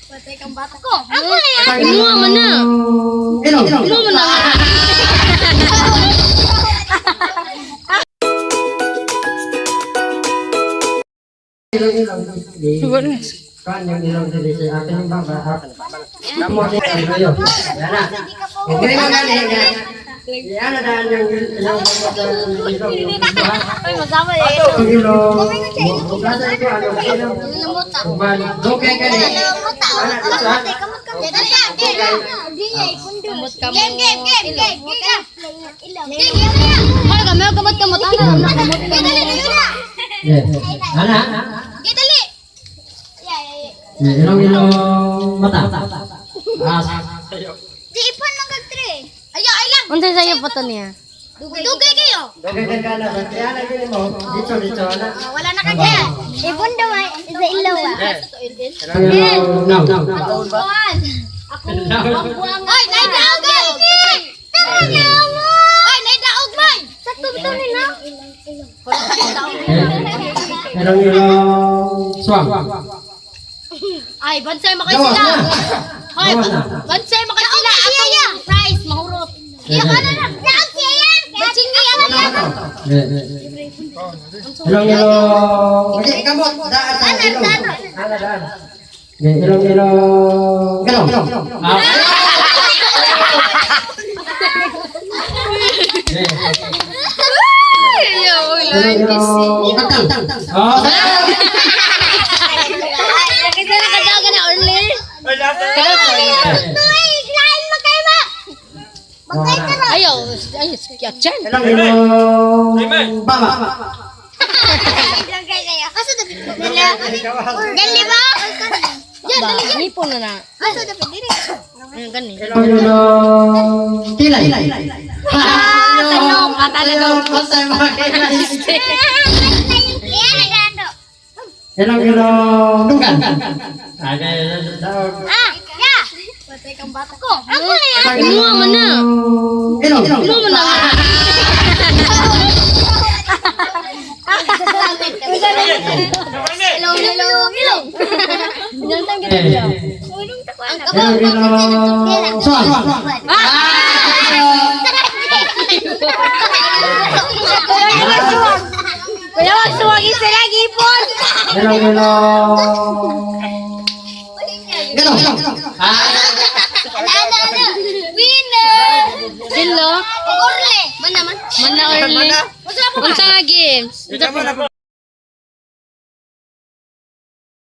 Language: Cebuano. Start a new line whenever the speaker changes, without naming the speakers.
Patay kang bata ko. Ako na yan.
Imuha man na.
Ilong.
Imuha man na.
Ilong, ilong. Kan yung ilong dili sa akin yung baba. Kamo ni ayo. Yan na. Okay mo gani nga. Yan na daan yung ilong baba sa ilong.
Ay, masama eh.
Ang ilong. Bukas ito ano ilong. Kuman. Okay gani. Ana dito ha.
Kamot kamot.
Game, game, game, game, game. Game, game.
Ay, kami kamot kamot ana. Kamot
Game, dali, dali na.
Yeah. Ana.
Game, dali.
Yeah, ilong ilong mata. Ah,
Di ipan lang kag tre. Ayo, ay lang.
Unsa sayo pa to niya?
Dugay kayo.
Okay ka na. Kaya na gini mo. Dito dito ana.
Wala na kag Ibon daw ay sa ilaw ah.
Ilong ilong now.
Ay, naidaog ay. Tara na mo. Ay, naidaog man. Sa tubto ni na.
Ilong ilong swang.
Ay, bansay makay
Gawas
sila.
na.
Ay,
Gawas na.
bansay makay sila. Atong prize mahurot.
Iya ka na lang. Daog siya yan. Batsingi ang yan.
Ilong ilong. Okay, kamot. Daan sa ilong. Ana daan. Ilong ilong. Ilong. Ah. Ilong ilong. Katang. Oh.
Kasi nakadaga na early.
Tuig, lain makay ma.
Ayaw, ay, kiyatsan.
Ilong ilong. Baba.
Asa dapat dili? Dali ba?
Yan, dali yan. Ngipon na na.
Asa dapat dili?
Ano gani?
Ilong ilong. Kilay.
Ah, tanong, ah, tanong.
Basta mga kilay.
Iya na gando.
Ilong ilong. Dugan. Okay, daog.
Ah, ya. Patay kang bata ko. Ako na yan.
Imuha man na.
Ilong.
Imuha man na.
Ilong, ilong, ilong.
Binantang kita siya.
Ang kabaw,
Ilong ilong. Swang.
Kuya, wag suwagin sila, gipon.
Ilong ilong. Ilong. Ah.
Ala, ala, ala. Winner!
Silo.
Orle. Man naman.
Man na early. Unsa nga games?
Ikaw mo na.